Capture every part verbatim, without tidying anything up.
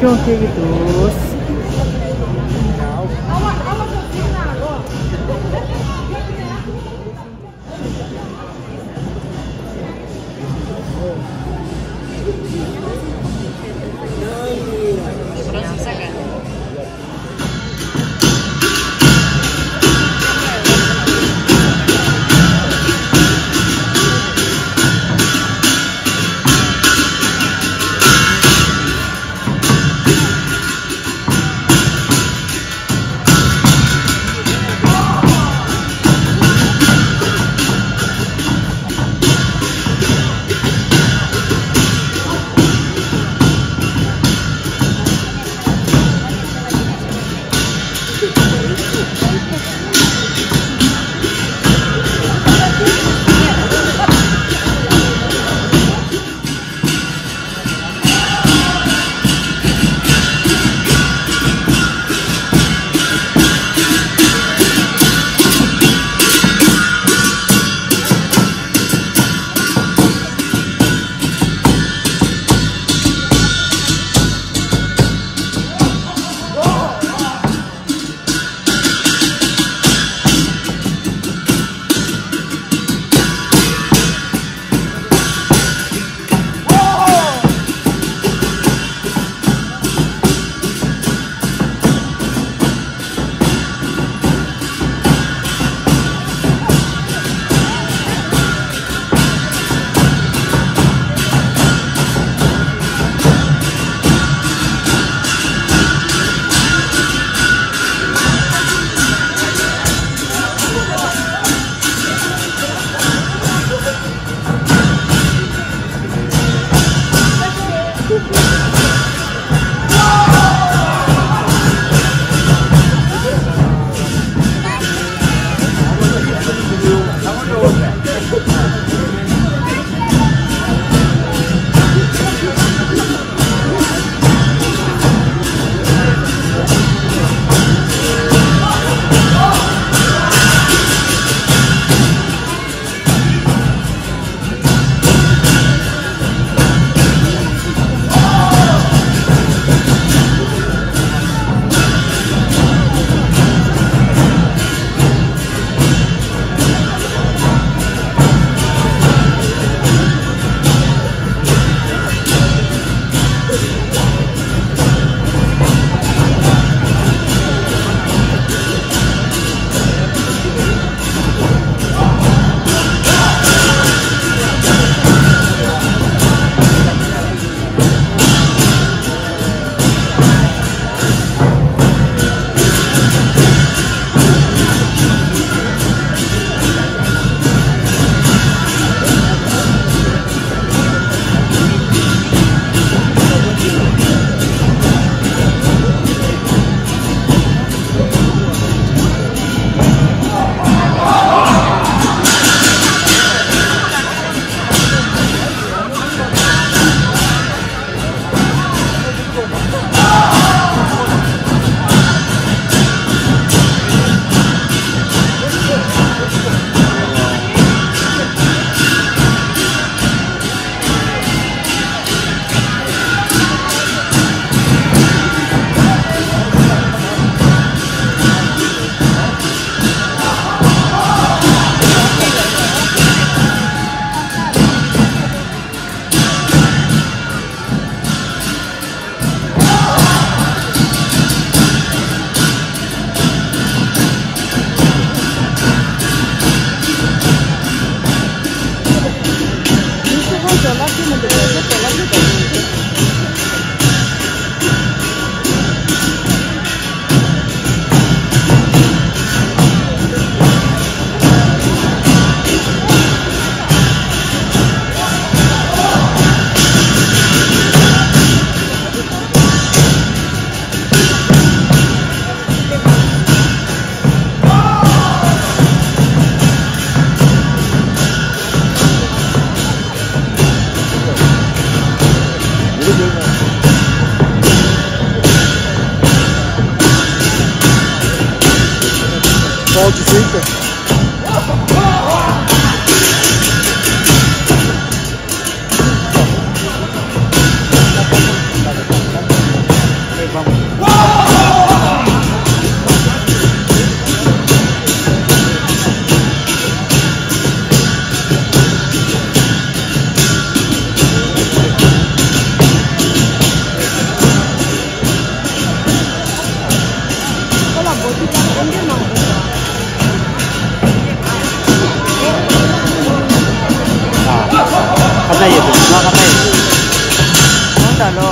སྐྱོང་སྐྱེ་གི་འདུག་ཡོད་པའི་ང་ཁ་ཁ་ཡོད། ཁོང་ད་ལོ།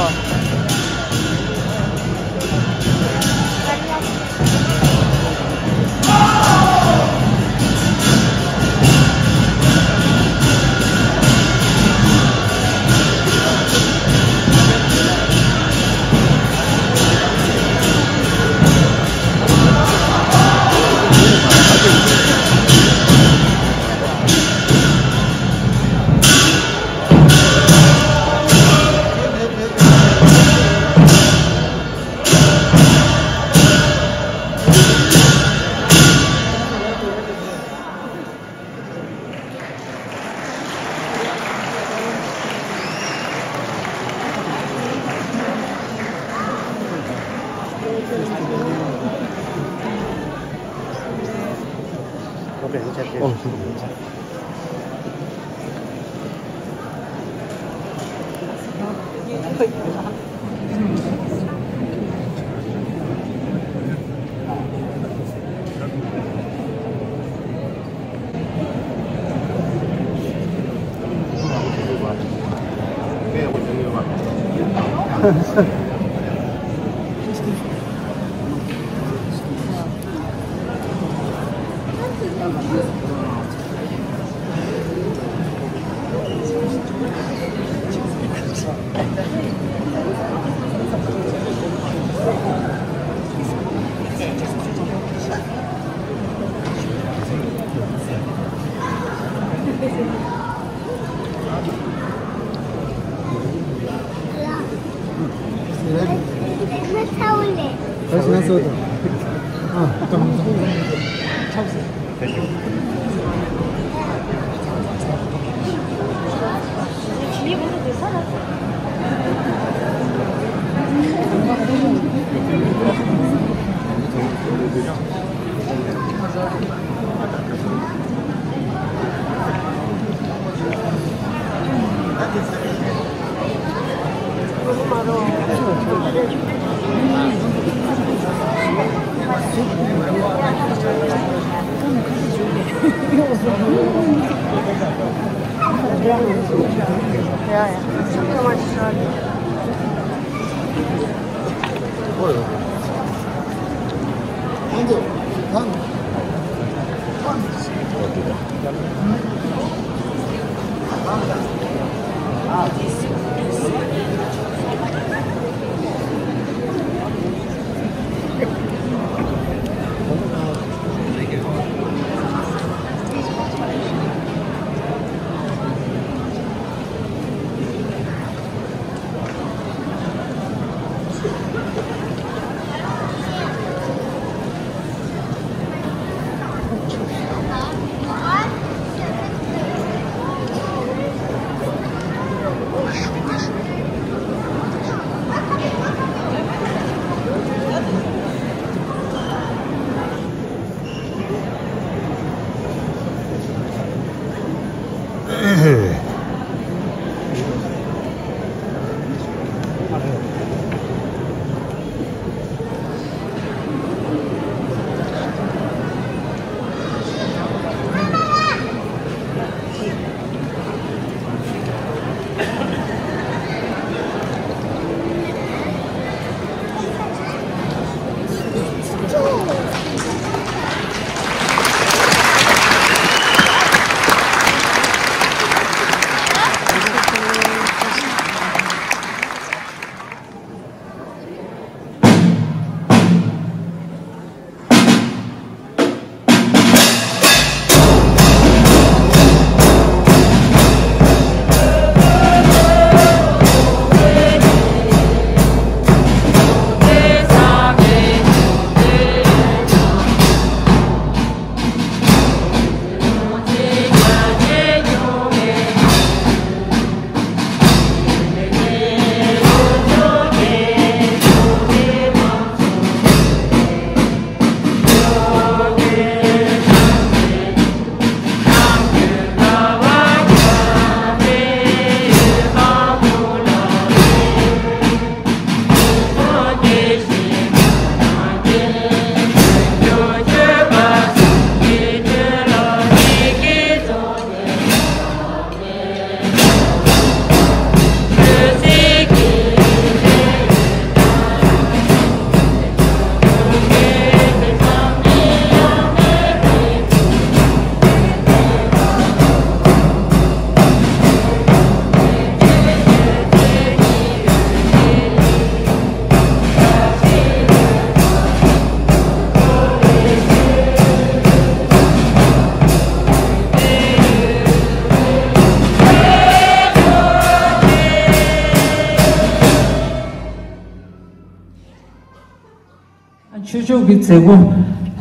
ཆོས་ཕྱོགས་ཀྱི་མཛད་སྒོ་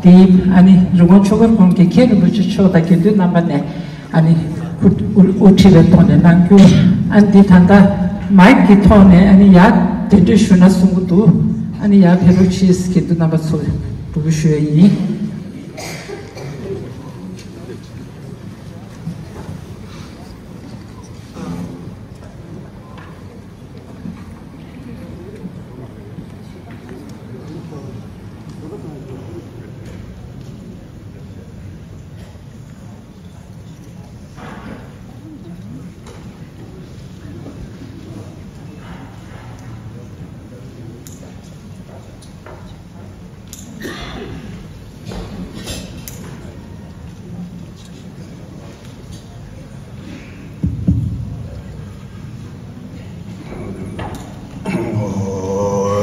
འདི་ཨ་ནི་རི་ཀོན་ཆོས་སྒར་ཁོངས་ཀྱི་མཁན་རིན་པོ་ཆེ་མཆོག་དང་དགེ་འདུན་རྣམ་པ་ནས་ཨ་ནི་དབུ་དབུ་དབུ་ཁྲིད་པའི་ཐོག་ནས་གནང་རྒྱུ། ཨ་ནི་འདི་ད་ལྟ་མའིག་གི་ཐོག་ནས་ཨ་ནི་ཡར་གདན་འདྲེན་ཞུ་ན་གསུང་གི་འདུག་ཨ་ནི་ཡར་ཕེབས་རོགས་གྱིས། དགེ་འདུན་རྣམ་པ་ཚོ་འབོད་སྐུལ་ཞུ་ཡ་ཡིན།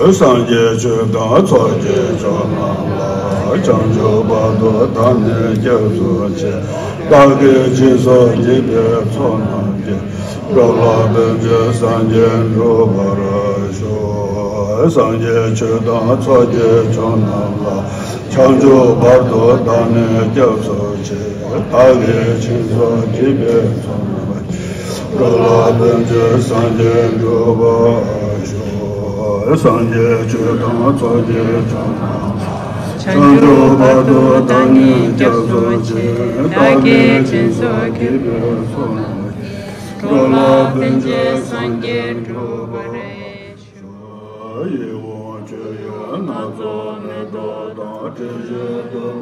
སངས་རྒྱས་ཆོས་དང་ཚོགས་ཀྱི་མཆོག་རྣམས་ལ། བྱང་ཆུབ་བར་དུ་བདག་ནི་སྐྱབས་སུ་མཆི། བདག་གིས་སྦྱིན་སོགས་བགྱིས་པའི་ཚོགས་རྣམས་ཀྱིས། འགྲོ་ལ་ཕན་ཕྱིར་སངས་རྒྱས་འགྲུབ་པར་ཤོག་སངས་རྒྱས་ཆོས་དང་ཚོགས་ཀྱི་མཆོག་རྣམས་ལ། བྱང་ཆུབ་བར་དུ་བདག་ནི་སྐྱབས་སུ་མཆི། བདག་གིས་སྦྱིན་སོགས་བགྱིས་པའི་ཚོགས་རྣམས་ཀྱིས། འགྲོ་ལ་ཕན་ཕྱིར་སངས་རྒྱས་འགྲུབ་པར་ཤོག་སངས་རྒྱས་ཆོས་དང་ཚོགས་ཀྱི་མཆོག་རྣམས། བྱང་ཆུབ་བར་དུ་བདག་ནི་སྐྱབས་སུ་མཆི། བདག་གིས་སྦྱིན་སོགས་བགྱིས་པའི་ཚོགས་རྣམས་ཀྱིས། འགྲོ་ལ་ཕན་ཕྱིར་སངས་རྒྱས་འགྲུབ་པར་ཤོག་ཡིད་འོང་མཆོད་ཡོན་སྣ་ཚོགས་མེ་ཏོག་དང་། དྲི་ཞིམ་བདུག་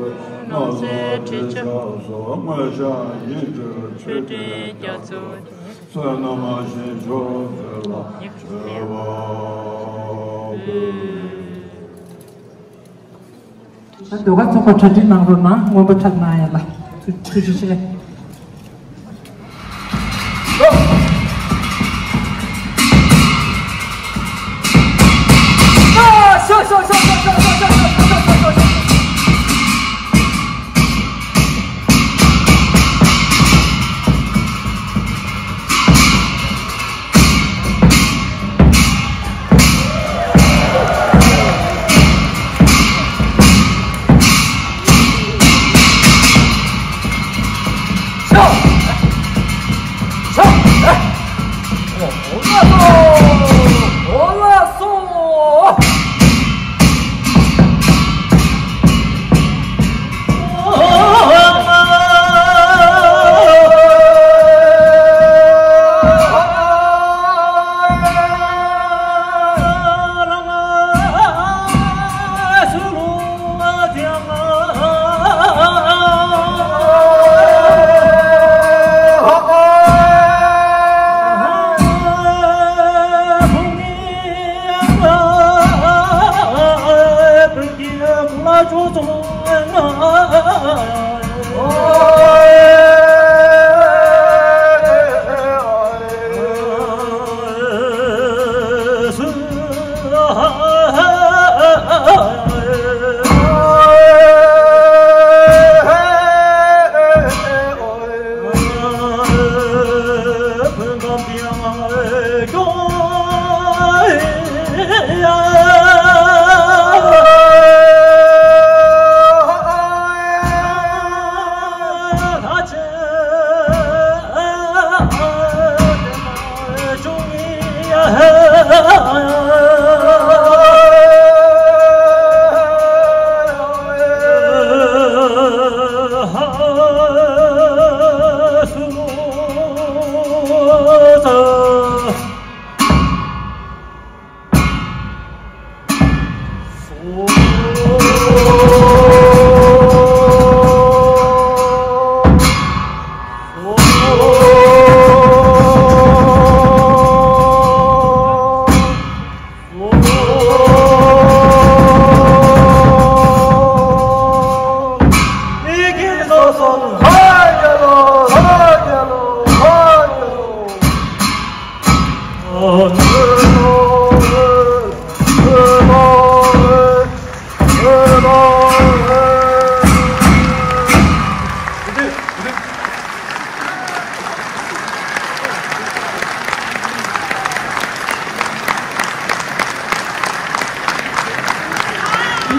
སྤོས་སྣ་ཚོགས་དྲི་ཆབ་སོགས། དངོས་བཤམས་ཡིད་སྤྲུལ་མཆོད་སྤྲིན་རྒྱ་མཚོ། བསོད་ནམས་ཞིང་མཆོག་འདི་ལ་མཆོད་པར་འབུལ། ད་ཟློས་གར་ཚོགས་པ་གྲ་སྒྲིག་གནང་རོགས་གནང་། རྔོན་པ་ཁྲབ་གནང་ཡ་ལ་ཐུགས་རྗེ་ཆེ།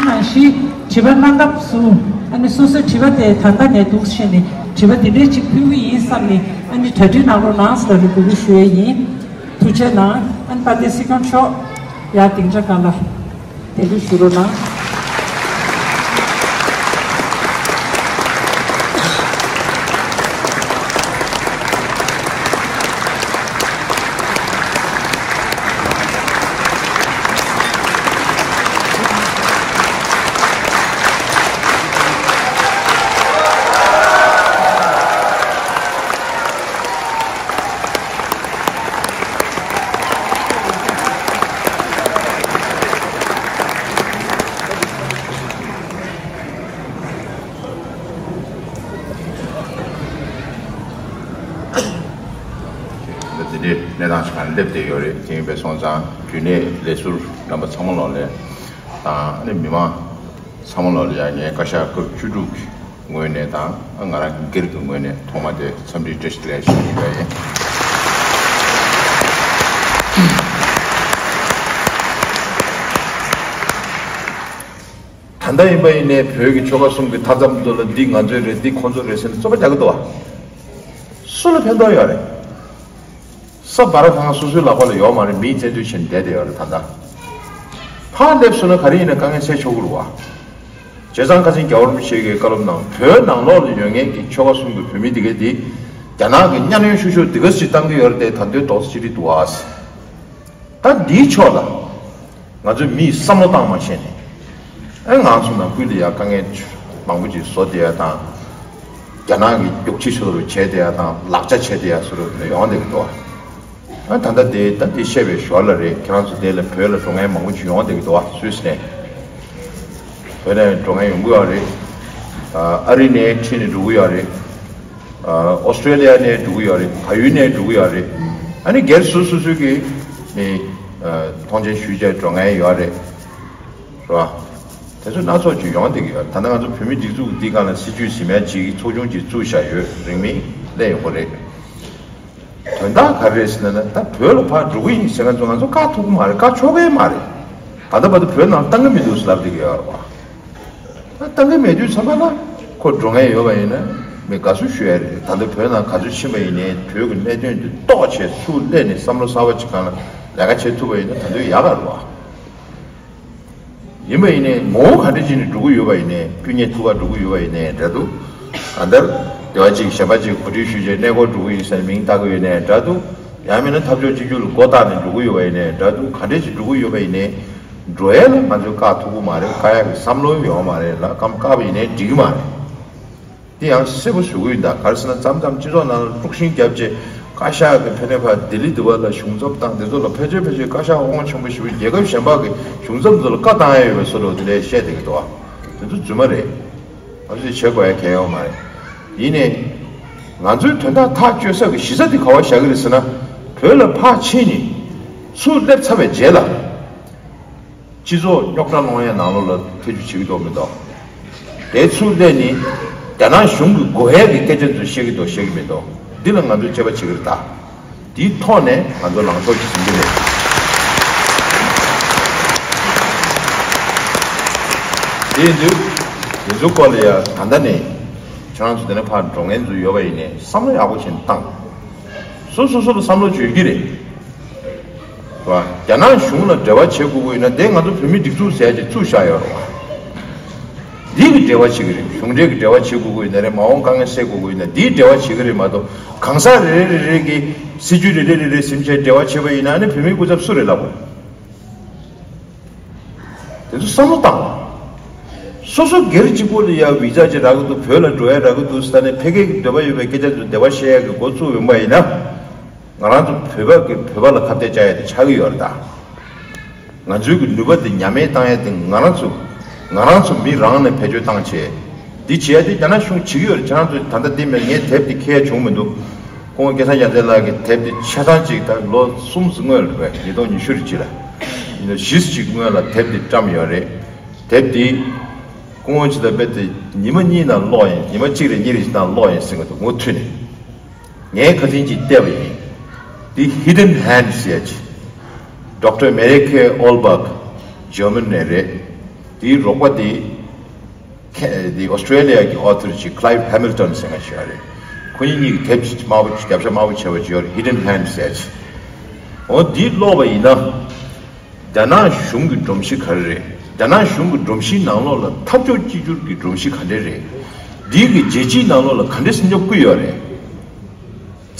ནང་བཞིན་དྲི་བ་གནང་སྐབས་སུ་ཨ་ནི་སོ་སོའི་དྲི་བ་དེ་ད་ལྟ་ནས་འདུག་བྱས་ནས་དྲི་བ་འདི་འདྲའི་ཅིག་ཕུལ་གྱི་ཡིན་བསམ་ནས་ཨ་ནི་གྲ་སྒྲིག་གནང་རོགས་གནང་ཟེར་ལ་འབོད་སྐུལ་ཞུ་ཡས་ཡིན། ཐུགས་རྗེ་གནང་། ཨ་ནི་པ་ཏེ་སི་ཁོང་མཆོག་ཡར་སྡིངས་ཆ་སྒང་ལ་དེ་འདྲ་ཞུ་རོགས་གནང་། འདི་འདྲའི་གནས་སྟངས་ཤིག་སླེབས་བསྡད་ཡོད་རེད། དེ་ཡིན་པས་སོང་ཙང་རྒྱུན་ལས་ལས་ཟུར་རྣམ་པ་ཚང་མ་ལོག་ལས་དང་ཨ་ནི་མི་མང་ཚང་མ་ལོག་ལ་ཡང་ངས་བཀའ་ཤག་སྐབས་བཅུ་དྲུག་གི་ངོས་ནས་དང་ང་རང་སྒེར་གྱི་ངོས་ནས་ཐོག་མ་དེ་འཚམས་འདྲི་བཀྲ་ཤིས་བདེ་ལེགས་ཞུ་གི་ཡོད་ཡིན། ད་ལྟ་ཡིན་པ་ཡིན་ནའི་བོད་ཀྱི་ཆོལ་ཁ་གསུམ་གྱི་མཐའ་མཚམས་ཚོ་ལ་འདི་ང་ཚོའི་རེད་འདི་ཁོང་ཚོ་རེད་ཟེར་ནས་རྩོད་པ་རྒྱག་གི་འདུག་བ། སུ་ལ་ཕན་ཐོགས་ཡོད་རེད། ས་བར་ཁང་སོ་སོའི་ལག་པ་ལ་ཡོད་མ་རེད། མིའི་བཙན་འཛུལ་བྱས་ནས་བསྡད་བསྡད་ཡོད་རེད། ད་ལྟ་ཕར་སླེབས་སོང་ན་ག་རེ་ཡིན་ན་དཀའ་ངལ་སེལ་ཆོག་གི་རེད་བ། བྱས་ཙང་ཁ་སང་རྒྱལ་བ་རིན་པོ་ཆེ་གིས་བཀའ་སློབ་གནང་བོད་ནང་ལོགས་ལ་ཡོད་མཁན་གྱི་ཆོལ་ཁ་གསུམ་གྱི་བོད་མི་དེ་གས་དེ་རྒྱ་ནག་གིས་གཉའ་གནོན་ཤུགས་ཤུགས་དེ་ག་ཞིག་བཏང་གི་ཡོད་རེད་དེ་ད་དུང་རྡོག་རྩ་གཅིག་སྒྲིལ་འདུག་ཨ། ད་འདིའི་ཕྱོགས་ལ་ང་ཚོས་མིས་བསམ་བློ་བཏང་མ་ཤེས་ནས་ཨེ་ང་ཚོ་ནང་ཁུལ་ལ་ཡ་དཀའ་ངལ་མང་པོ་ཅིག་བཟོ་བསྡད་ཡ་དང་རྒྱ་ནག་གི་རྒྱུག་ཁྱི་ཆོ་རུ་བྱས་བསྡད་ཡ་དང་ལག་ཆ་བྱས་བསྡད་ཡ་བཟོ་རུ་ཡོང་བསྡད་ཀྱི་འདུག་ཨ། ད་ལྟ་དེ་ད་དེ་བཤད་པའི་ཞོར་ལ་རེད། ཁྱེད་རང་ཚོ་དེ་ལ་བོད་ལ་འགྲོ་མཁན་མང་པོ་ཅིག་ཡོང་བསྡད་ཀྱི་འདུག་ཨ། སུད་སི་ནས་བོད་ནས་འགྲོ་མཁན་ཡོང་གི་ཡོད་རེད། ཨ་རི་ནས་ཁྲིད་ནས་འགྲོ་གི་ཡོད་རེད། ཨོ་སི་ཀྲེ་ལི་ཡ་ནས་འགྲོ་གི་ཡོད་རེད། བལ་ཡུལ་ནས་འགྲོ་གི་ཡོད་རེད། ཨ་ནི་སྒེར་སོ་སོ་སོ་གི་ནས་མཐོང་མཆན་ཞུས་བྱས་འགྲོ་མཁན་ཡོད་རེད། རེད་བ། དེ་ཚོ་སྣ་ཚོགས་ཅིག་ཡོང་བསྡད་ཀྱི་ཡོད། ད་ལྟ་ང་ཚོ་བོད་མི་སྒྲིག་འཛུགས་འདི་སྒང་ལ་སྲིད་བྱུས་ཟིན་མའི་ཅིག་ཚོགས་ཆུང་ཅིག་བཙུགས་བཞག་ཡོད། རིང་མིན་སླེབས་ཡོང་གི་རེད། དོན་དག་ག་རེ་རེད་ཟེར་ན་ད་བོད་ལ་ཕར་འགྲོ་གི་ཡིན་ཟེར་མཁན་ཚོ་ང་ཚོ་བཀག་ཐུབ་ཀྱི་མ་རེད། བཀག་ཆོག་གི་མ་རེད། ད་ལྟ་བར་དུ་བོད་ནང་བཏང་གི་མི་འདུག་ཟེར་ལབ་བསྡད་ཀྱི་ཡོད་རེད་བ། ད་བཏང་གི་མེད་དུས་ཙམ་པ་ལ་ཁོ་འགྲོ་མཁན་ཡོད་པ་ཡིན་ན་མི་དགའ་བསུ་ཞུ་ཡ་རེད། ད་ལྟ་བོད་ནང་ག་ཚོད་ཕྱིན་པ་ཡིན་ནའི་བོད་ཀྱི་གནད་དོན་འདི་རྟོགས་བྱས་ཚུར་སླེབས་ནས་བསམ་བློ་གསར་པ་ཅིག་སྒང་ལ་ལས་ཀ་བྱེད་ཐུབ་པ་ཡིན་ན་ད་དུང་ཡག་ག་རེད་བ། ཡིན་པ་ཡིན་ནའི་ངོ་བོ་ག་འདྲ་ཅིག་ནས་འགྲོ་གི་ཡོད་པ་ཡིན་ནའི་སྐུ་ཉིད་ཐུགས་ཁ་འགྲོ་གི་ཡོད་པ་ཡིན་ནའི་འདྲ་འདུག་གང་ལྟར་དེ་བ་ཅིག་གཞན་པ་ཅིག་གོ་སྒྲིག་ཞུས་བྱས་གནས་སྐོར་འགྲོ་གི་ཡིན་ཟེར་མིང་བཏགས་གི་ཡོད་ནའི་འདྲ་འདུག་ཡང་མིན་ན་འཐབ་ཕྱོགས་གཅིག་གྱུར་ལ་མགོ་བཏགས་ནས་འགྲོ་གི་ཡོད་པ་ཡིན་ནའི་འདྲ་འདུག་ག་འདྲ་ཅིག་འགྲོ་གི་ཡོད་པ་ཡིན་ནའི་འགྲོ་ཡས་ལ་ང་ཚོས་བཀག་ཐུབ་ཀྱི་མ་རེད། བཀག་ཡག་གི་བསམ་བློ་ཡོད་མ་རེད་ལ་ཀམ་བཀག་པ་ཡིན་ནའི་འགྲིག་གི་མ་རེད། དེ་ཡང་གསལ་པོ་ཞུ་གི་ཡིན། ད་ག་རེ་ཟེར་ན་མཚམས་མཚམས་སྤྱི་ཚོགས་ནང་ལ་དཀྲུག་ཤིང་བརྒྱབ་བྱས་བཀའ་ཤག་གི་ཕན་ནས་ཕར་ལྡི་ལི་འདི་བ་ལ་གཞུང་ཚབ་དང་དེ་ཚོ་ལ་ཕལ་ཆེར་ཕལ་ཆེར་བཀའ་ཤག་དབང་ཆེན་པོ་ཞེ་པོ་རྒྱལ་ཁབ་གཞན་པ་གི་གཞུང་ཚབ་ཚོ་ལ་བཀའ་བཏང་ཡ་ཡོད་པའི་བཟོ་འདྲ་དེ་འདྲས་བཤད་བསྡད་ཀྱི་འདུག་བ། དེ་ཚོ་རྫུན་མ་རེད། ང་ཚོས་བྱེད་དགོས་ཡ་གང་ཡང་ཡོད་མ་རེད། ཡིན་ནའི་ང་ཚོའི་དོན་དག་ཐག་གཅོད་ས་གི་གཞི་རྩ་དེ་ག་བ་བཞག་གི་རེད་ཟེར་ན་བོད་ལ་ཕར་ཕྱིན་ནས་ཚུར་སླེབས་ཚར་བའི་རྗེས་ལ། སྤྱི་ཚོགས་རྙོག་དྲ་སློང་ཡའི་ནང་ལོགས་ལ་ཐེ་ཇུས་བྱེད་ཀྱི་འདུག་མི་འདུག་དེ་ཚུར་སླེབས་ནས་རྒྱ་ནག་གཞུང་གི་དགོས་ཡ་གི་སྐད་ཆ་ཚོ་བཤད་ཀྱི་འདུག་བཤད་ཀྱི་མི་འདུག་འདི་ལ་ང་ཚོས་དཔྱད་པ་བྱེད་ཀྱི་རེད་ད། དེའི་ཐོག་ནས་ང་ཚོ་ལངས་ཕྱོགས་ཤིག་འཛིན་གྱི་རེད། དེ་ཡིན་དུས་དེ་ཚོའི་སྐོར་ལ་ཡ་ད་ལྟ་ནས་ཁྱེད་རང་ཚོ་དེ་ནས་ཕར་འགྲོ་མཁན་ཚོ་ཡོད་པ་ཡིན་ནའི་བསམ་བློ་ཡག་པོ་བྱས་ནས་བཏང་། སོ་སོ་སོ་ལ་བསམ་བློ་བཅོས་ཀྱི་རེད། རེད་བ། རྒྱ་ནག་གཞུང་ལ་འབྲེལ་བ་བྱེད་དགོས་ཀྱི་ཡོད་ན་དེ་ང་ཚོ་བོད་མིའི་སྒྲིག་འཛུགས་ཟེར་ཡ་ཅིག་བཙུགས་བཞག་ཡོད་རེད་བ། འདི་གི་འབྲེལ་བ་བྱེད་ཀྱི་རེད། གཞུང་འབྲེལ་གྱི་འབྲེལ་བ་བྱེད་དགོས་ཀྱི་ཡོད་ན་རེད། མ་འོངས་དཀའ་ངལ་སེལ་དགོས་ཀྱི་ཡོད་ན་འདིའི་འབྲེལ་བ་བྱེད་ཀྱི་རེད་མ་གཏོགས་གང་ཟག་རེ་རེ་རེ་རེ་གི་སྲིད་ཇུས་རེ་རེ་རེ་རེ་ཟིན་བྱས་འབྲེལ་བ་བྱེད་པ་ཡིན་ན་ཨ་ནི་བོད་མིའི་སྐུ་ཚབ་སུ་རེད་ལབ་དགོས། དེ་ཚོ་བསམ་བློ་བཏང་། སོ་སོ་སྒེར་གཅིག་པོ་ལ་ཡ་བི་ཛ་ཅིག་རག་གི་འདུག་བོད་ལ་འགྲོ་ཡ་རག་གི་འདུག་ཟེར་ནས་ཕ་གི་གི་འདོད་པ་ཡོད་པའི་སྐད་ཆ་ཚོ་འདོད་པ་བཤད་ཡ་གི་འགོ་བཙུགས་ཡོང་པ་ཡིན་ན། ང་རང་ཚོ་བོད་པ་གི་བོད་པ་ལ་ཁ་གཏད་བཅག་ཡ་དེ་ཆགས་ཀྱི་ཡོད་རེད་ད། ང་ཚོའི་གི་ནུས་པ་དེ་ཉམས་དམས་བཏང་ཡ་དེ་ང་རང་ཚོ་ང་རང་ཚོ་མི་རང་ནས་བེད་སྤྱོད་བཏང་བྱས། འདི་བྱེད་ཡ་དེ་རྒྱ་ནག་གཞུང་བྱེད་ཀྱི་ཡོད་རེད། ཁྱེད་རང་ཚོ་ད་ལྟ་འདི་མེད་ངས་དེབ་དེ་ཁྱེར་ཡ་བྱུང་མི་འདུག་སྐུ་ངོ་སྐལ་བཟང་རྒྱལ་མཚན་ལགས་ཀྱི་དེབ་དེ་ཆ་ཚང་གཅིག་ད་ལོ་གསུམ་ཙམ་སྔོན་ལ་རེད་པས། ཉིས་སྟོང་ཉི་ཤུ་རེ་གཅིག་ལ་ཡིན་ནོ་བཞི་ཙམ་གཅིག་སྔོན་ལ་དེབ་དེ་བཀྲམ་ཡོད་རེད། དེབ་དེ་སྐུ་ངོ་ཇི་ལྟར་དཔེ་དེ་ཉི་མ་གཉིས་ནང་ཀློག་ཡིན། ཉི་མ་གཅིག་རེ་གཉིས་རེ་ཞིག་ནང་ཀློག་ཡིན་ཟེར་གི་འདུག་ངོ་མཐུད་ནས། ངས་ཁ་སང་ཅིག་བལྟས་པ་ཡིན། འདི་Hidden Hand ཟེར་ཡ་ཅིག Doctor Marike Olbak German ནས་རེད། དེའི་རོགས་པ་དེ་ཁེ་དེ་ཨོ་སི་ཀྲེ་ལི་ཡ་གི་ཨོ་ཐར་ཅིག་Clive Hamilton་ཟེར་མཁན་ཞིག་ཡོད་རེད། ཁོ་གཉིས་གཉིས་ཀྱིས་དེབ་ཅིག་དམར་པོ་རྒྱབ་ཤ་དམར་པོ་བྱས་པ་ཅིག་ཡོད་རེད། Hidden Hand ཟེར་ཅིག་འོ་འདི་ཀློག་པ་ཡིན་ན། རྒྱ་ནག་གཞུང་གི་སྒྲོམ་གཞི་ག་རེ་རེད། རྒྱ་ནག་གཞུང་གི་སྒྲོམ་གཞིའི་ནང་ལོགས་ལ་འཐབ་ཕྱོགས་གཅིག་གྱུར་གྱི་སྒྲོམ་གཞི་ག་འདྲ་རེད། འདི་གི་རྒྱལ་སྤྱིའི་ནང་ལོགས་ལ་ག་འདྲ་སེ་སྙོབ་ཀྱི་ཡོད་རེད།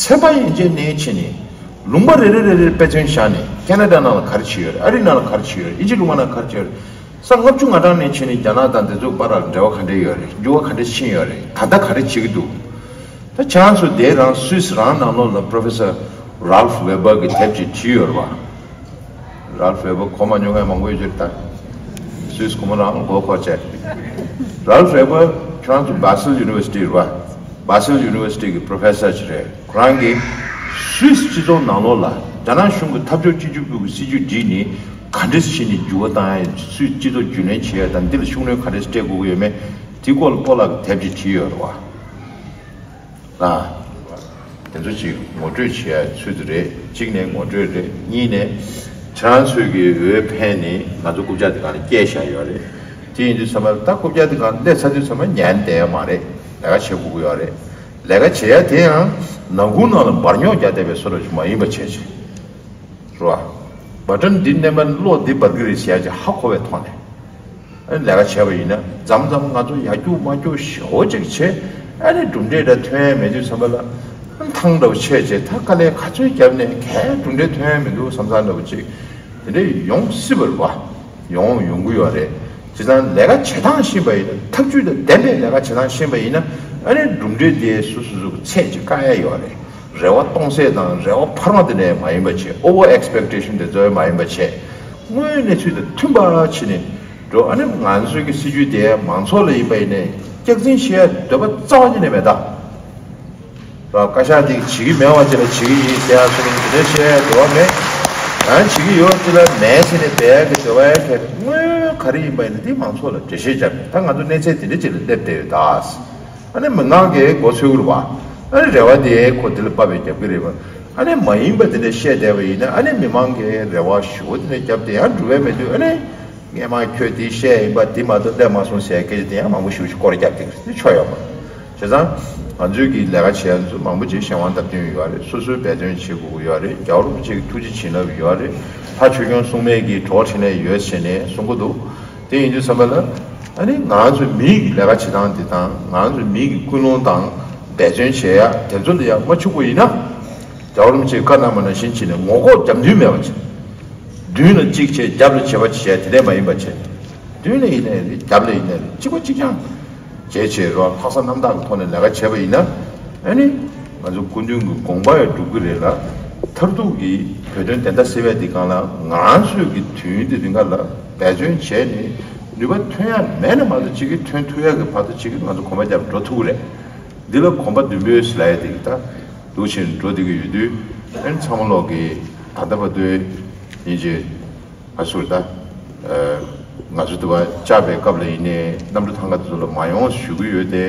ཚན་པ་ཡན་ཆད་ནས་ཕྱིན་ནས་ལུང་པ་རེ་རེ་རེ་རེར་དཔེ་མཚོན་བཞག་ནས་ཁེ་ན་ཌ་ནང་ལ་ག་རེ་བྱས་ཡོད་རེད། ཨ་རི་ནང་ལ་ག་རེ་བྱས་ཡོད་རེད། ཨི་ཇི་ལུང་པ་ནང་ག་རེ་བྱས་ཡོད་རེད། ས་ལྔ་བཅུ་ང་གྲངས་ནས་ཕྱིན་ནས་རྒྱ་ནག་དང་དེ་ཚོའི་བར་ལ་འབྲེལ་བ་ག་འདྲ་ཡོད་རེད། འགྱུར་བ་ག་འདྲ་ཕྱིན་ཡོད་རེད། ད་ལྟ་ག་རེ་བྱེད་ཀྱི་འདུག་ད་ཁྱེད་རང་ཚོ་དེ་རང་སུད་སི་རང་ནང་ལོགས་ལ་Professor Ralph Weber གི་དེབ་ཅིག་བྲིས་ཡོད་རེད་བ། Ralph Weber གོ་མ་མྱོང་མཁན་མང་པོ་ཡོད་ཀྱི་རེད་ད། སུད་སི་ཁོ་མོ་རང་མགོ་འཁོར་བྱས། Ralph Weber ཁྱེད་རང་ཚོ་Basel University རེད་བ། Basel University གི་Professor ཅིག་རེད། ཁོ་རང་གིས་སུད་སི་སྤྱི་ཚོགས་ནང་ལོགས་ལ་རྒྱ་ནག་གཞུང་གི་འཐབ་ཕྱོགས་གཅིག་གྱུར་པུའུ་གི་སྲིད་ཇུས་བསྒྲིགས་ནས་ག་འདྲ་བྱས་ནས་འགྱུར་བ་བཏང་ཡ། སུད་སི་སྤྱི་ཚོགས་རྒྱུན་ལྡན་བྱེད་ཡ་དང་འདི་ལ་ཤུགས་སྣོན་ག་འདྲ་སྤྲད་དགོས་ཀྱི་ཡོད་མེད་དེའི་སྐོར་ལ་སྤོ་ལགས་ཀྱིས་དེབ་ཅིག་བྲིས་ཡོད་རེད་བ། ལ། དེ་ཚོ་ཅིག་ངོ་སྤྲོད་བྱེད་ཡ་ཚུལ་དུ་རེད། གཅིག་ནས་ངོ་སྤྲོད་རེད། གཉིས་ནས་ཁྱེད་རང་ཚོས་ཀྱི་འོས་འཕེན་ནས་ང་ཚོ་རྐུབ་བཀྱག་དེ་སྒང་ལ་བསྐྱལ་བཞག་ཡོད་རེད། དེ་ཡིན་དུས་ཚང་མ་ད་རྐུབ་བཀྱག་དེ་སྒང་སླེབས་ཚར་དུས་ཚང་མ་ཉན་བསྡད་ཡ་མ་རེད། ལས་ཀ་བྱེད་དགོས་ཀྱི་ཡོད་རེད། ལས་ཀ་བྱེད་ཡ་དེ་ཡང་ནང་ཁུལ་ནང་ལ་འབར་རྙོག་རྒྱག་བསྡད་པའི་བཟོ་འདྲ་ཞིག་མ་ཡིན་པ་བྱས་བྱས། རེད་བ། བ་ཊན་འདི་མནན་པ་གློག་འདི་འབར་གི་རེད་ཟེར་ཡ་ཅིག་ཧ་གོ་བའི་ཐོག་ནས། ཨ་ནི་ལས་ཀ་བྱས་པ་ཡིན་ན་མཚམས་མཚམས་ང་ཚོ་ཡར་རྒྱུག་མར་རྒྱུག་ཞེ་པོ་ཅིག་བྱས། ཨ་ནི་གྲུབ་འབྲས་འདྲ་ཐོན་ཡ་མེད་དུས་ཙམ་པ་ལ་ཨ་ནི་ཐང་འདྲ་བོ་ཆད་བྱས། ད་དཀའ་ལས་ག་ཚོད་བརྒྱབ་ནས་གས་གྲུབ་འབྲས་ཐོན་ཡ་མི་འདུག་བསམ་བསམ་འདྲ་བོ་ཅིག་དེ་འདྲ་ཡོང་སྲིད་པ་རེད་བ། ཡོང་ཡོང་གི་ཡོད་རེད། བྱས་ཙང་ལས་ཀ་བྱེད་སྟངས་ཤེས་པ་ཡིན་ན། ཐབས་ཇུས་དང་ལྡན་པའི་ལས་ཀ་བྱེད་སྟངས་ཤེས་པ་ཡིན་ན། ཨ་ནི་གྲུབ་འབྲས་དེ་སོ་སོ་སོ་གི་ཚད་ཅིག་བཀག་ཡ་ཡོད་རེད། རེ་བ་སྟོང་ཟད་དང་རེ་བ་འཕར་མ་དེ་འདྲ་མ་ཡིན་པ་བྱས། Over expectation དེ་ཚོ་མ་ཡིན་པ་བྱས། དངོས་ཡོད་གནས་ཚུལ་དང་མཐུན་པ་བྱས་ནས་འགྲོ། ཨ་ནི་ང་ཚོའི་གི་སྲིད་ཇུས་དེ་མང་ཚོགས་ལ་ཡིན་པ་ཡིན་ནའི་སྐྱག་རྫུན་བཤད་ཡ་འདོད་པ་རྩ་བ་ཉིད་ནས་མེད་ད། ར་བཀའ་ཤག་དེ་བྱེད་ཀྱི་མེད་པ་ཅིག་ལ་བྱེད་ཀྱི་ཡིན་ཟེར་ཡ་སོགས་དེ་འདྲ་བཤད་ཡ་འདོད་པ་མེད། ཡང་བྱེད་ཀྱི་ཡོད་ཅིག་ལ་མེད་ཟེར་ནས་སྦས་ཡ་གི་འདོད་པ་ཡ་གི་དངོས་ཡོད་ག་རེ་ཡིན་པ་ཡིན་ན་དེ་མང་ཚོགས་ལ་འགྲེལ་བཤད་བརྒྱབ་ནས། ད་ང་ཚོ་གནས་ཚད་དེ་འདྲ་ཅིག་ལ་སླེབས་བསྡད་ཡོད་ད། ཨ་ནི་མི་མང་གིས་མགོ་ཚོས་ཀྱི་རེད་བ། ཨ་ནི་རེ་བ་དེ་ཁོ་དེ་ལ་དཔག་པའི་རྒྱབ་ཀྱི་རེད་བ། ཨ་ནི་མ་ཡིན་པ་དེ་འདྲ་བཤད་བསྡད་པ་ཡིན་ན། ཨ་ནི་མི་མང་གིས་རེ་བ་ཞུ་བ་དེ་འདྲ་བརྒྱབ་སྟེ་ཡང་འགྲུབ་པ་མེད་དུས། ཨ་ནི་སྔས་མ་ཁྱོད་དེ་བཤད་ཡིན་པ་དེ་མ་གཏོགས་སླེབས་མ་སོང་ཟེར་སྐད་ཆ་དེ་ཡང་མང་པོ་ཞེ་པོ་ཅིག་སྐོར་རྒྱབ་སྟེ་དེ་ཆོ་ཡོད་མ་རེད། བྱས་ཙང་ང་ཚོའི་གི་ལས་ཀ་བྱེད་ཡ་ཚོ་མང་པོ་ཅིག་གཞན་དབང་སྟབས་བསྟུན་ཡོད་རེད། སོ་སོའི་འབད་བརྩོན་བྱེད་དགོས་ཀྱི་ཡོད་རེད། རྒྱལ་བ་རིན་པོ་ཆེ་གི་ཐུགས་རྗེ་བྱིན་རླབས་ཡོད་རེད། ལྷ་ཆོས་སྐྱོང་སྲུང་མས་ཀྱི་གྲོགས་འཕྲིན་ལས་ཡོད་ཟེར་ནས་གསུང་གི་འདུག་དེ་ཡིན་དུས་ཙམ་པ་ལ་ཨ་ནི་ང་ཚོ་མིའི་གི་ལས་ཀ་བྱེད་སྟངས་དེ་དང་། ང་ཚོ་མིའི་གི་ཀུན་སློང་དང་འབད་བརྩོན་བྱེད་ཡ་དེ་ཚོ་ལ་ཡང་མ་ཕྱུག་པོ་ཡིན་ན། རྒྱལ་བ་རིན་པོ་ཆེས་བཀའ་གནང་བ་ནང་བཞིན་བྱས་ནས་ངོ་ལྐོག་རྒྱབ་མདུན་མེད་པ་བྱས། མདུན་ལ་གཅིག་བྱས་རྒྱབ་ལ་བྱས་པ་བྱས་དེ་འདྲས་མ་ཡིན་པ་བྱས། མདུན་ལ་ཡིན་ནའི་རེད། རྒྱབ་ལ་ཡིན་ནའི་རེད། གཅིག་པ་གཅིག་རྐྱང་བྱས་བྱས་རོགས། ལྷག་བསམ་རྣམ་དག་གི་ཐོག་ནས་ལས་ཀ་བྱས་པ་ཡིན་ན། ཨ་ནི་ང་ཚོ་སྐུ་མདུན་གྱི་དགོངས་པ་ཡང་འགྲུབ་ཀྱི་རེད་ལ། མཐར་ཐུག་གི་བོད་དོན་བདེན་མཐའ་གསལ་བའི་འདི་སྒང་ལ་ང་ཚོས་ཀྱི་དུས་ཡུན་དེ་རིང་ག་ལ་འབད་བརྩོན་བྱས་ནས་ནུས་པ་ཐོན་ཡ་མེད་ན་མ་གཏོགས་གཅིག་གིས་ཐོན་ཐུབ་ཡ་གི་བར་དུ་གཅིག་གིས་ང་ཚོ་གོམ་པ་རྒྱབ་འགྲོ་ཐུབ་ཀྱི་རེད། འདི་ལ་གོམ་པ་མདུན་སྤོས་ཟེར་ལབ་ཡ་དེ་གི་ད་འདུག་བྱས་ནས་འགྲོ་བསྡད་ཀྱི་ཡོད་དུས། ཨ་ནི་ཚང་མ་ལོག་གི་ད་ལྟ་བར་དུ་ཡིན་གྱི་ང་ཚོར་ད་ང་ཚོ་འདི་བ་བཅར་བའི་སྐབས་ལ་ཡིན་ནའི་གནམ་གྲུ་ཐང་ག་དེ་ཚོ་ལ་མ་ཡོང་ཞུ་གི་ཡོད་དེ།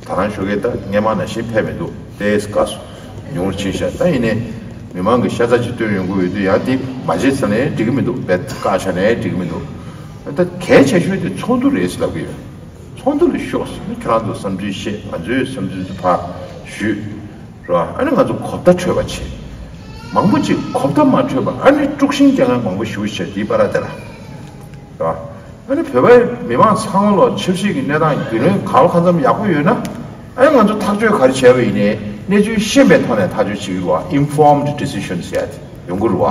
ད་རང་ཞོགས་ཀས་ད་སྔས་མ་ནང་བཞིན་ཕེབས་མི་འདུག་དེས་དགའ་སོ། ཉུང་རུ་ཕྱིན་ཤག་ད་ཡིན་ནའི་མི་མང་གི་ཤ་ཚ་ཅིག་བཏོན་ཡོང་གི་ཡོད་དུས་ཡང་དེ་མ་བྱེད་ཟེར་ནའི་འགྲིག་གི་མི་འདུག་དཔེ་བཀག་བཞག་ནའི་འགྲིག་གི་མི་འདུག་ད་གལ་ཆེ་ཤོས་དེ་ཚོགས་འདུ་རེད་ཟེར་ལབ་ཀྱི་ཡོད། ཚོགས་འདུ་ལ་ཤོག་ཟེར་ནས་ཁྱོད་རང་ཚོ་བསམ་ཚུལ་བཤད། ང་ཚོའི་བསམ་ཚུལ་དེ་ཕར་ཞུས། རེད་བ། ཨ་ནི་ང་ཚོ་གོ་བརྡ་འཕྲོད་པ་བྱེད། མང་པོ་ཅིག་གོ་བརྡ་མ་འཕྲོད་པ་ཨ་ནི་དཀྲུག་ཤིང་རྒྱག་མཁན་མང་པོ་ཞེ་པོ་ཞིག་འདིའི་བར་དེ་ལ། རེད་བ། ཨ་ནི་བོད་པའི་མི་མང་ཚང་མ་ལ་ཆབ་སྲིད་ཀྱི་གནས་སྟངས་རྒྱུས་ལོན་ག་ལ་གང་འཚམ་ཡག་པོ་ཡོད་ན། ཨ་ནི་ང་ཚོ་ཐག་གཅོད་ག་རེ་བྱས་པ་ཡིན་ནའི་གནས་ཚུལ་ཤེས་པའི་ཐོག་ནས་ཐག་གཅོད་བྱེད་ཀྱི་རེད་བ། Informed decision ཟེར་ཡ་དེ་ཡོང་གི་རེད་བ།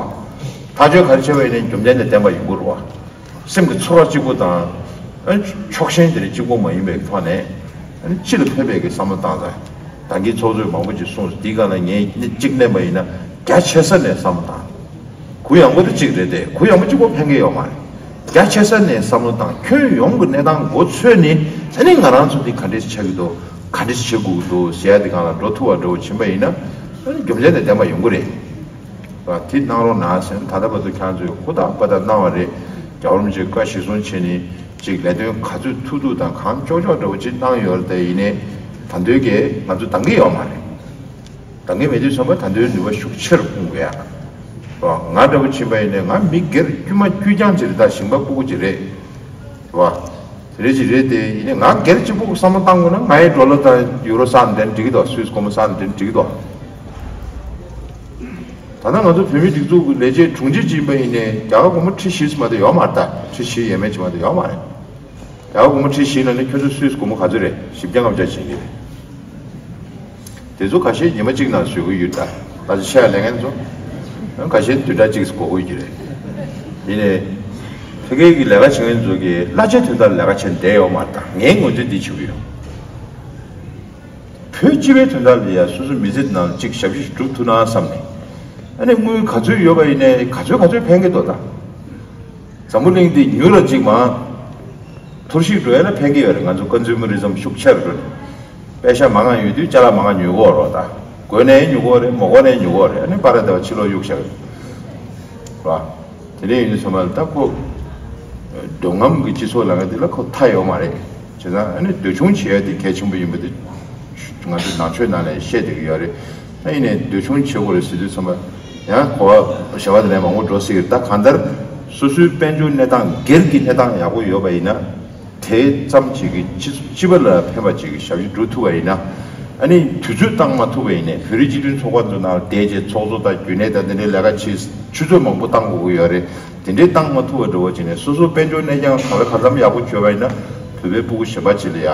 ཐག་གཅོད་ག་རེ་བྱས་པ་ཡིན་ནའི་རྒྱུ་མཚན་དང་ལྡན་པ་ཡོང་གི་རེད་བ། སེམས་ཀྱི་ཚོར་བ་གཅིག་པུ་དང་། ཨ་ཕྱོགས་ཞེན་དེ་འདྲ་གཅིག་པུ་མ་ཡིན་པའི་ཐོག་ནས། ཨ་སྤྱི་ལ་ཕན་པའི་གི་བསམ་བློ་བཏང་ཙང་། ད་གིན་ཚོགས་གཙོས་མང་པོ་ཅིག་གསུངས་སོང་། འདིའི་སྒང་ལ་ངས་གཅིག་གནང་པ་ཡིན་ན་རྒྱ་ཆེ་ས་ནས་བསམ་བློ་བཏང་། གུ་ཡངས་པོ་དེ་གཅིག་རེད་དེ། གུ་ཡངས་པོ་གཅིག་པོ་ཕན་གི་ཡོད་མ་རེད། རྒྱ་ཆེ་ས་ནས་བསམ་བློ་བཏང་། ཁྱོན་ཡོངས་ཀྱི་གནས་སྟངས་མགོ་འཚོས་ནས། ཨ་ནི་ང་རང་ཚོ་འདི་ག་འདྲས་ཆགས་ཀྱི་འདུག་ག་འདྲས་བྱེད་དགོས་ཀྱི་འདུག་ཟེར་ཡ་འདི་སྒང་ལ་འགྲོ་ཐུབ་པ་འདྲ་བོ་ཕྱིན་པ་ཡིན་ན། ཨ་ནི་རྒྱུ་མཚན་དང་ལྡན་པ་ཡོང་གི་རེད། དེ་གནང་རོགས་གནང་ཟེར་ནས་ད་ལྟ་བར་དུ་ཁྱེད་རང་ཚོས་ཧུར་ཐག་པ་ཐག་གནང་བ་རེད། རྒྱལ་བ་རིན་པོ་ཆེས་བཀའ་གཞིར་བཟུང་བྱས་ནས་ཅིག་ལས་དོན་ག་ཚོད་ཐུབ་ཐུབ་དང་གང་ལྕོགས་ལྕོགས་འདྲ་བོ་ཅིག་གནང་ཡོད་རེད། དེ་ཡིན་ནའི་ད་དུང་གི་ང་ཚོ་འདང་གི་ཡོད་མ་རེད། འདང་གི་མེད་དུས་ཙམ་པ་ད་དུང་ནུས་པ་ཤུགས་ཆེ་རུ་སྤུངས་དགོས་ཡ། ང་འདྲ་བོ་ཕྱིན་པ་ཡིན་ནའི་ང་མི་སྒེར་དཀྱུས་མ་དཀྱུས་རྐྱང་ཅིག་རེད། ད་ཞིང་པ་སྤུ་གུ་ཅིག་རེད། རེད་བ། དེ་རེད་ཅིག་རེད་དེ། ཡིན་ནའི་ང་སྒེར་གཅིག་པུ་བསམ་བློ་བཏང་དགོས་ན། ང་ཡི་ཌོ་ལར་དང་ཡུ་རོ་བསགས་ནས་འགྲིག་གི་འདུག་སུད་སི་སྒོར་མོ་བསགས་ནས་འགྲིག་གི་འདུག་ད་ལྟ་ང་ཚོ་བོད་མིའི་སྒྲིག་འཛུགས་ཀྱི་ལས་བྱེད་དྲུང་ཆེ་ཅིག་ཡིན་པ་ཡིན་ནའི་རྒྱ་གར་སྒོར་མོ་ཁྲི་བཞི་ཙམ་མ་གཏོགས་ཡོད་མ་རེད། ད་ཁྲི་བཞི་ཡས་མས་ཅིག་མ་གཏོགས་ཡོད་མ་རེད། རྒྱ་གར་སྒོར་མོ་ཁྲི་བཞི་ལ་ནི་ཁྱོད་ཚོ་སུད་སི་སྒོར་མོ་ག་ཚོད་རེད། བཞི་བརྒྱ་ལྔ་བརྒྱ་བྱིན་གྱི་རེད། དེ་ཚོ་ཁ་ཤས་ཉི་མ་གཅིག་ནང་བཟོ་གི་ཡོད། ད་ད་ཆ་ཤ་ལས་མཁན་ཚོ་ཁ་ཤས་བདུན་ཕྲག་གཅིག་འགོར་གྱི་རེད། ཡིན་ནའི་ཕ་གི་གི་ལས་ཀ་བྱེད་མཁན་ཚོ་གི་གླ་ཆ་དོན་དག་ལས་ཀ་བྱས་བསྡད་ཡོད་མ་རེད། ད་ངས་ངོས་འཛིན་འདི་བྱེད་ཀྱི་ཡོད། བོད་སྤྱི་པའི་དོན་དག་ལ་ཡ་སོ་སོའི་མི་ཚེ་ནང་གཅིག་ཞབས་ཕྱི་སྒྲུབ་ཐུབ་ན་བསམ་ནས། ཨ་ནི་དངུལ་ག་ཚོད་ཡོད་པ་ཡིན་ནའི་ག་ཚོད་ག་ཚོད་ཕན་གྱི་འདུག་ད་འཛམ་བུ་གླིང་འདི་ཉུལ་ལ་གཅིག་མ་འཐོར་ཞིག་འགྲོ་ཡ་ལ་ཕན་གྱི་ཡོད་རེད། ང་ཚོ་ཀོན་སུ་མ་རི་ཛམ་ཤུགས་ཆེ་རུ་འགྲོ་ནས། པེ་ཤ་མང་ང་ཡོད་དུས་ཅ་ལག་མང་ང་ཉོ་གི་ཡོད་རེད། ད་དགོས་ནའི་ཉོ་གི་ཡོད་རེད། མ་དགོས་ནའི་ཉོ་གི་ཡོད་རེད། ཨ་ནི་པ་ར་དེ་བ་ཕྱི་ལོགས་གཡུག་བཞག་གི་རེད་བ། དེ་འདྲ་ཡིན་དུས་ཚང་མ་ལ་ད་ཁོ་འདོད་རྔམ་གྱི་སྤྱི་ཚོགས་ལ་ང་འདི་ལ་ཁོ་མཐའ་ཡོད་མ་རེད། བྱས་ཙང་ཨ་ནི་འདོད་ཆུང་བྱེད་ཡ་དེ་གལ་ཆེན་པོ་ཡིན་པ་དེ་ང་ཚོ་ནང་ཆོས་ནང་ནས་བཤད་བསྡད་ཀྱི་ཡོད་རེད། ད་ཡིན་ནའི་འདོད་ཆུང་བྱེད་དགོས་རེད་ཟེར་དུས་ཚང་མ་ཡང་གོ་བ་བྱ་བ་དེ་ནས་མང་པོ་འགྲོ་སྲིད་ཀྱི་རེད། ད་གང་ལྟར་སོ་སོའི་དཔལ་འབྱོར་གནས་སྟངས་སྒེར་གྱི་གནས་སྟངས་ཡག་པོ་ཡོད་པ་ཡིན་ན། དེ་ཙམ་གཅིག་གིས་སྤྱི་སྤྱི་པ་ལ་ཕན་པ་གཅིག་གི་ཞབས་ཕྱི་སྒྲུབ་ཐུབ་པ་ཡིན་ན། ཨ་ནི་དུས་ཚོད་བཏང་མ་ཐུབ་པ་ཡིན་ནའི་བོད་རིགས་སྤྱི་མཐུན་ཚོགས་པ་ཚོ་ནང་བསྡད་བྱས་ཚོགས་གཙོ་དང་རྒྱུན་ལས་དང་དེ་འདྲའི་ལས་ཀ་བྱེད་ཆུ་ཚོད་མང་པོ་བཏང་དགོས་ཀྱི་ཡོད་རེད། དེ་འདྲའི་བཏང་མ་ཐུབ་པ་འགྲོ་བ་བྱས་ནས་སོ་སོ་དཔལ་འབྱོར་གནས་སྟངས་ག་ལེ་ག་ཙམ་ཡག་པོ་བྱས་པ་ཡིན་ན། བོད་པའི་སྤུ་གུ་གཞན་པ་ཅིག་ལ་ཡ་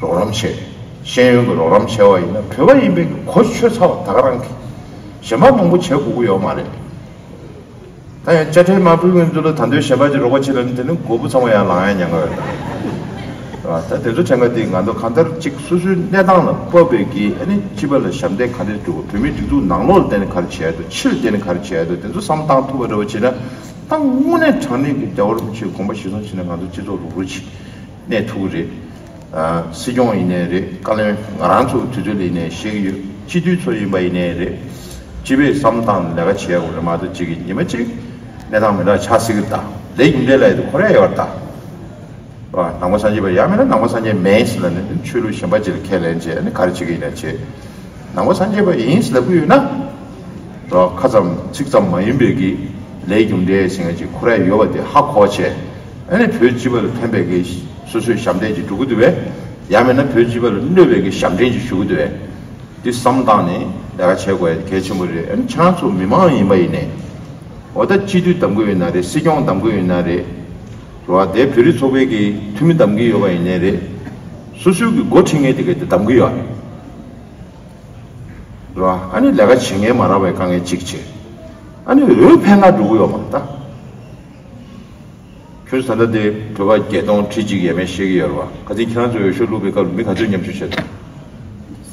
རོགས་རམ་བྱས། ཤེས་ཡོན་གྱི་རོགས་རམ་བྱས་པ་ཡིན་ན། བོད་པ་ཡིན་པའི་གོ་ཆོད་ཚར་བ་ད་ག་རང་གི་གཞན་པ་མང་པོ་བྱེད་དགོས་ཀྱི་ཡོད་མ་རེད། ད་ཡང་དཔྱ་ཁྲལ་མ་ཕུལ་མཁན་ཚོ་ལ་ད་དུང་གཞན་པ་ཅིག་རོགས་པ་བྱེད་ལབ་ན། དེ་ནི་མགོ་བོ་ཚང་མ་ཡར་ལངས་ཡ་ཉེན་ཁ་ཡོད་རེད། ད་དེ་ཚོ་དྲན་ག་དེ་ང་ཚོ་གང་ལྟར་གཅིག་སོ་སོའི་གནས་སྟངས་ལ་དཔག་པའི་གི་ཨ་ནི་སྤྱི་པ་ལ་ཞབས་འདེགས་ག་འདྲས་སྒྲུབ་དགོས། བོད་མིའི་སྒྲིག་འཛུགས་ནང་ལོགས་ལ་བརྟེན་ནས་ག་རེ་བྱས་འདུག་ཕྱི་ལ་བརྟེན་ནས་ག་རེ་བྱས་འདུག་དེ་ཚོ་བསམ་བློ་བཏང་ཐུབ་པ་འདྲ་བོ་བྱས་ན། ད་དངོས་གནས་དྲང་གནས་ཀྱི་རྒྱལ་བ་རིན་པོ་ཆེའི་དགོངས་པ་གཞིར་བཟུང་བྱས་ན་ང་ཚོ་སྤྱི་ཚོགས་རུག་རུག་ཅིག་གནས་ཐུབ་ཀྱི་རེད། ཨ། སྲིད་སྐྱོང་ཡིན་ནའི་རེད། བཀའ་བློན་ང་རང་ཚོ་དུས་ཚོད་ལ་ཡིན་ནའི་བཤད་ཀྱི་ཡོད། སྤྱི་འཐུས་ཚོ་ཡིན་པ་ཡིན་ནའི་རེད། སྤྱི་པའི་བསམ་སྟངས་ལས་ཀ་བྱེད་ཡག་རེད་མ་གཏོགས་གཅིག་གིས་ཉི་མ་གཅིག་གནས་སྟངས་མི་འདྲ་ཆགས་སྲིད་ཀྱི་རེད། ད་ལས་རྒྱུ་འབྲས་ལ་ཡོད་དུ་ཁོ་ར་ཡོད་རེད་ད། ཨ། ནང་པ་སངས་རྒྱས་པ་ཡང་མིན་ན་ནང་པ་སངས་རྒྱས་མིན་ཟེར་ལབ་ནས་ཆོས་ལུགས་གཞན་པ་ཅིག་ལ་ཁས་ལེན་བྱས་ནས་ག་རེ་བྱེད་ཀྱི་ཡིན་ན་བྱེད། ནང་པ་སངས་རྒྱས་པ་ཡིན་ཟེར་ལབ་ཀྱི་ཡོད་ན། རོ། ཁ་ཙམ་ཚིག་ཙམ་མ་ཡིན་པའི་གི་ལས་རྒྱུ་འབྲས་ཟེར་མཁན་ཅིག་ཁོ་ར་ཡོད་པ་དེ་ཧ་གོ་བྱས། ཨ་ནི་བོད་སྤྱི་པ་ལ་ཕན་པའི་གི་སོ་སོའི་ཞབས་འདྲེན་ཅིག་སྒྲུབ་ཀྱི་འདུག་པས། ཡང་མིན་ན་བོད་སྤྱི་པ་ལ་གནོད་པའི་གི་ཞབས་འདྲེན་ཅིག་ཞུ་གི་འདུག་པས། འདི་བསམ་བཏང་ནས་ལས་ཀ་བྱེད་དགོས་ཡ་གལ་ཆེན་པོ་རེད། ཨ་ནི་ཁྱེད་རང་ཚོ་མི་མང་ཡིན་པ་ཡིན་ནའི། འོ། ད་སྤྱི་འཐུས་གདམ་གི་ཡོད་ན་རེད། སྲིད་སྐྱོང་གདམ་གི་ཡོད་ན་རེད། རོ། དེ་བོད་རིགས་ཚོགས་པའི་གི་འཐུས་མི་གདམ་གི་ཡོད་པ་ཡིན་ནའི་རེད། སོ་སོའི་གི་འགོ་ཁྲིད་མཁན་དེ་ག་དེ་གདམ་གི་ཡོད་རེད། རོ། ཨ་ནི་ལས་ཀ་བྱེད་མཁན་མ་རག་པའི་དཀའ་ངལ་གཅིག་བྱས། ཨ་ནི་འོས་འཕེན་ག་འགྲོ་གི་ཡོད་མ་རེད་ད། ཁྱོད་ཚོ་ད་ལྟ་དེ་བོད་པ་བརྒྱད་སྟོང་ཁྲི་གཅིག་ཡས་མས་བཤད་ཀྱི་ཡོད་རེད་བ། ཁ་སང་ཁྱེད་རང་ཚོས་འོས་ཤོག་བླུགས་པའི་སྐབས་ལ་མི་ག་ཚོད་མཉམ་ཞུགས་བྱས་འདུག་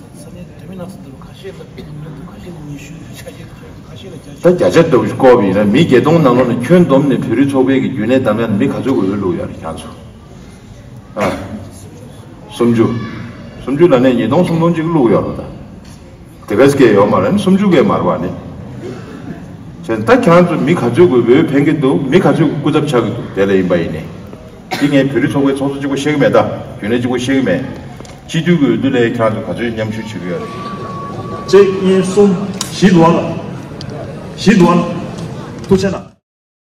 ས་གནས་དེ་མིན་ན་ཚོ་འདུག་ཁ་ཤས་ལ་མི་འདུག་ཁ་ཤས་ཉི་ཤུ་ཁ་ཤས་ཁ་ཤས་ལ་བརྒྱ་ཆ། ད་བརྒྱ་ཆ་ལྟ་བུ་ཞིག་བཀོད་པ་ཡིན་ན། མི་བརྒྱད་སྟོང་ནང་ལོགས་ནས་ཁྱོན་བསྡོམས་ནས་བོད་རིགས་ཚོགས་པའི་གི་རྒྱུན་ལས་གདམ་ཡ་ལ་མི་ག་ཚོད་ཀྱི་འོས་བླུགས་ཡོད་རེད་ཁྱེད་རང་ཚོ། ཨ། སུམ་ཅུ། སུམ་ཅུ་ལ་ནས་ཉིས་སྟོང་སུམ་སྟོང་ཅིག་བླུགས་ཡོད་རེད་ད། དེ་ག་ཙམ་ཡོད་མ་རེད། སུམ་ཅུ་གས་མ་རེད་བ་ནི། བྱས་ཙང་ད་ཁྱེད་རང་ཚོ་མི་ག་ཚོད་ཀྱི་འོས་འཕེན་གྱི་འདུག་མི་ག་ཚོད་ཀྱི་སྐུ་ཚབ་ཆགས་ཀྱི་འདུག་དེ་ལ་ཡིན་པ་ཡིན་ནའི། འདི་ངས་བོད་རིགས་ཚོགས་པའི་ཚོགས་གཙོ་གཅིག་པོ་བཤད་ཀྱི་མེད་ད། རྒྱུན་ལས་གཅིག་པོ་བཤད་ཀྱི་མེད། སྤྱི་འཐུས་ཀྱི་འོས་བསྡུ་ལ་ཁྱེད་རང་ཚོ་ག་ཚོད་མཉམ་ཞུགས་བྱེད་ཀྱི་ཡོད་རེད། གཅིག་གཉིས་གསུམ་བཞི་འདུག་བ་ལ། བཞི་འདུག་བ་ལ། ཐུགས་རྗེ་གནང་།